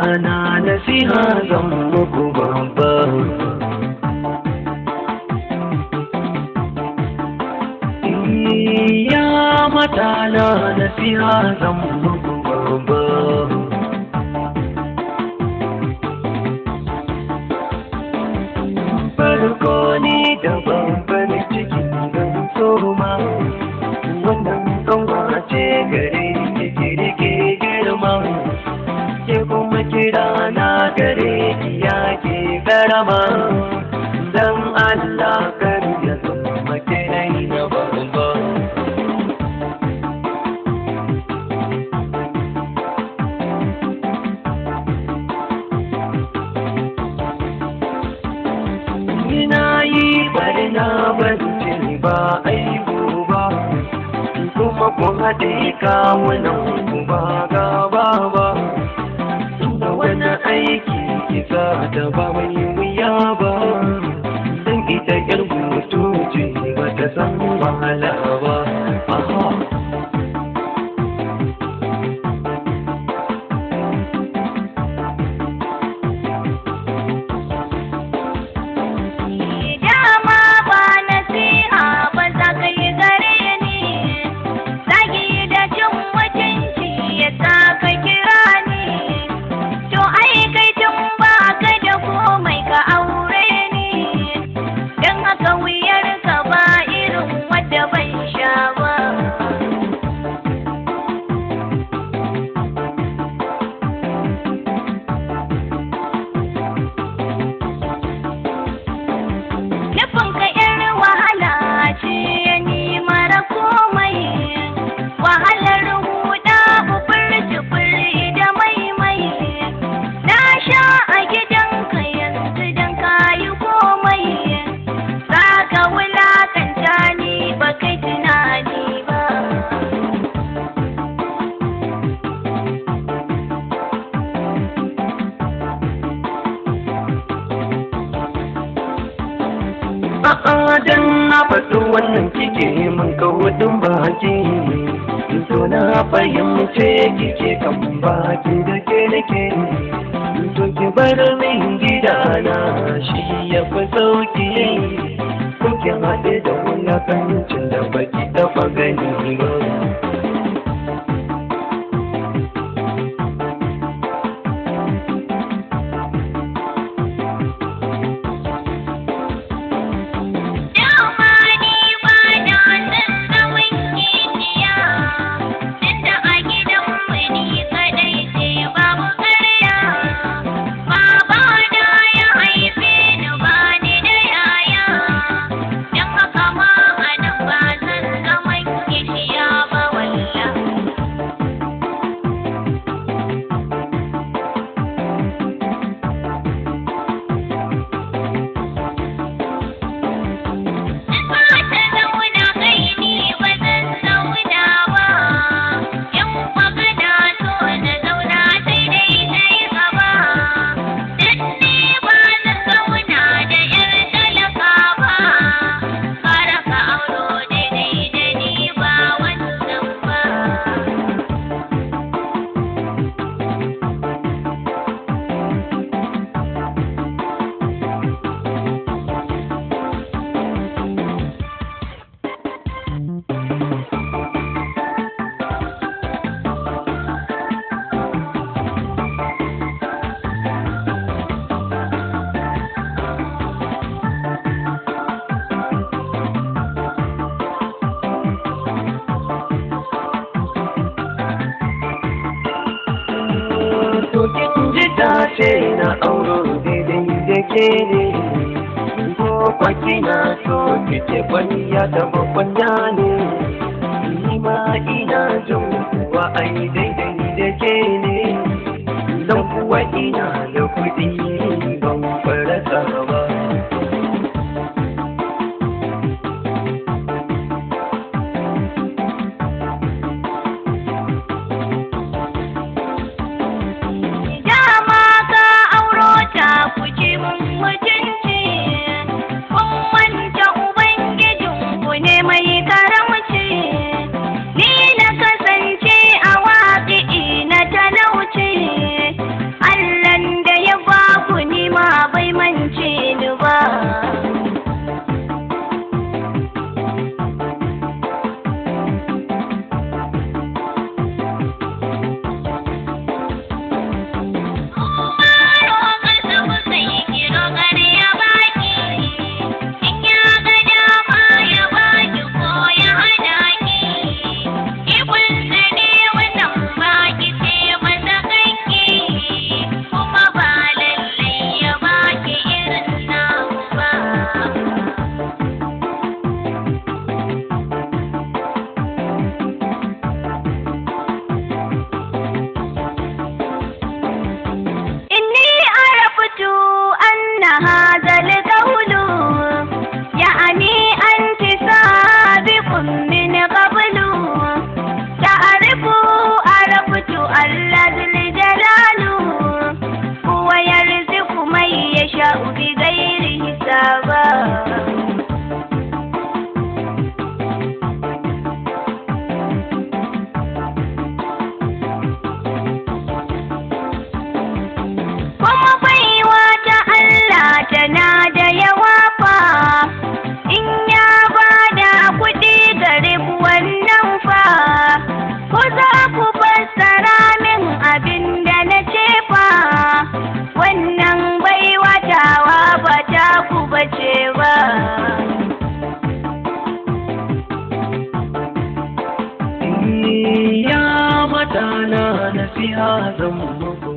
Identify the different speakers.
Speaker 1: Mata na, nasiha zan muku babba. Ya mata na, nasiha zan muku babba. Farko ni da babban ciki zan soma, wannan kanwa ce gare ki, rike girma. Ke kuma kira na gare ki, ya ke karama, dan Allah kar ya zama kirai na babba. Ina yi barna ban ce ba aibu ba, kuma ku haɗe kawunan ku ba gaba ba. Da wani aiki kisa da ba mai wuya ba, dan ita yar hutu ce, ba ta san wahala ba. Aha.
Speaker 2: Dama ba nasiha ba za ka yi gare ni, zagi da cin mutunci ya sa ka kira ni. To ai kai tun ba ka da komai ka aure ni, don haka wuyar ka ba irin wadda ban sha ba. Nufin ka yar wahala ce, ni mara komai, wahalar huda bubur tubur da maimai. Na sha a gidanka, yanzu dan kayi komai za ka wulakanta ni, ba kai tunani ba.
Speaker 1: A'a, dan na faɗi wannan kike min kawudin baki, to na fahimce kike kan baki da ke nake. To ki bar min gidana, shi ya fi sauki, ko ki haɗe da wulakancin da baki taɓa gani ba.
Speaker 2: Dama ni ba na son zaman kishiya, tunda a gidanmu ni kaɗai ce, babu ƙarya. Babana ya haife ni, ba ni da yaya, don haka ma a nan ba zan zaman kishiya ba wallah. Ba ta zauna kai, ni ba zan zauna ba. In kwa kana so na zauna, sai dai sai gaba. Dan ni ba zan zauna da yar talaka ba. Kara ka auro daidai da ni, ba wannan ba.
Speaker 1: To kin ji ta ce na auro daidai da ke ne, ko kwa kina so kike kwanya da bakwanya ne. Ni ma ina jin kuwa ai daidai da ke ne, don kuwa ina da kuɗi, ban farasa ba.
Speaker 2: Dama ka auro ta kuci mun mutunci, kun manta Ubangijinku ne mai karamci. Ni na kasance a waƙi na talauci. bai mance ni ba. إني عرفت أن هذا القول يعني أنت سابق من قبل، تعرف عرفت الله الجلال هو يرزق من يشاء بغير حساب. Kuma baiwa ta Allah tana da yawa fa, in ya bada kuɗi gare ku wannan fa, ko za ku fassara min abin da na ce fa, wannan baiwa tawa ba ta ku bace ba.
Speaker 1: Ya mata na nasiha zan muku.